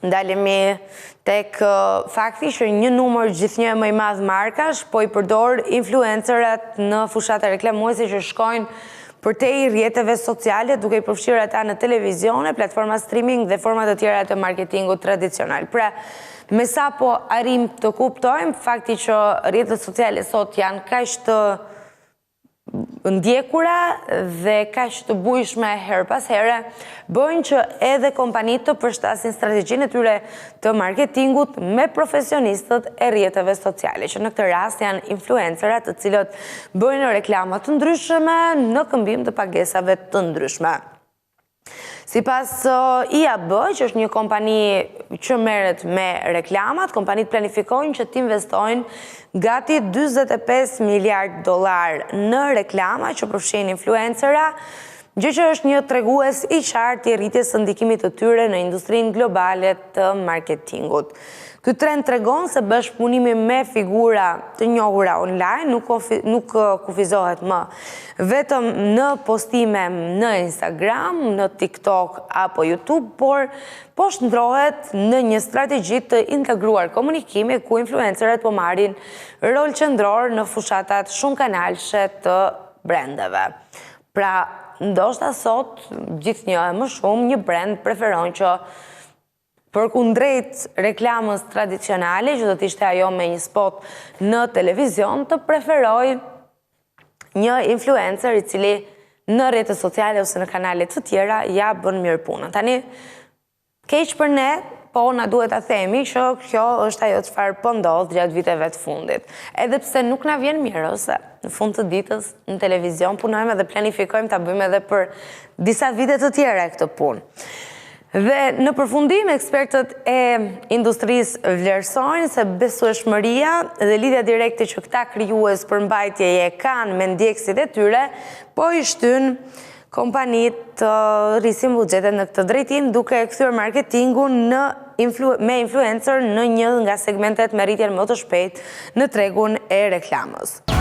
Ndalemi tek fakti që një numër gjithnjë e më i madh markash po i përdor influencerat në fushata reklamuese që shkojnë përtej rrjeteve sociale duke i përfshirë ata në televizione, platforma streaming dhe forma të tjera të marketingut tradicional. Pra, me sa po arrijmë të kuptojmë, fakti që rrjetet sociale sot janë kaq të ndjekura dhe kaq të bujshme herë pas here, bëjnë që edhe kompanitë të përshtasin strategjinë e tyre të marketingut me profesionistët e rrjeteve sociale, që në këtë rast janë influencerat të cilët bëjnë reklama të ndryshme në këmbim të pagesave të ndryshme. Sipas IAB, që është një kompani që merret me reklamat, kompanitë planifikojnë që të investojnë gati 45 miliard dollar në reklama që përfshijnë influencera, gjë që është një tregues i qartë i rritjes së ndikimit të tyre në industrinë globale të marketingut. Ky trend tregon se bashkëpunimi me figura të njohura online nuk nuk kufizohet më vetëm në postime në Instagram, në TikTok apo YouTube, por po shndërrohet në një strategji të integruar komunikimi ku influencerët po marrin rol qendror në fushatat shumëkanalshe të brendeve. Pra, ndoshta sot gjithnjë e më shumë një brand preferon që Përkundrejt reklamës tradicionale, që do të ishte ajo me një spot në televizion, të preferojë një influencer i cili në rrjete sociale ose në kanale të tjera ia bën mirë punën. Tani, keq për ne, po na duhet ta themi që kjo është ajo çfarë po ndodh gjatë viteve të fundit. Edhe pse nuk na vjen mirë ose në fund të ditës në televizion punojmë edhe planifikojmë ta bëjmë edhe për disa vite të tjera këtë punë. Dhe në përfundim, ekspertët e industrisë vlerësojnë se besueshmëria dhe lidhja direkte që këta krijues përmbajtjeje kanë me ndjekësit e tyre, po i shtyn kompanitë të rrisin buxhetet në këtë drejtim, duke e kthyer marketingun në me influencer në një nga segmentet me rritjen më të shpejtë në tregun e reklamës.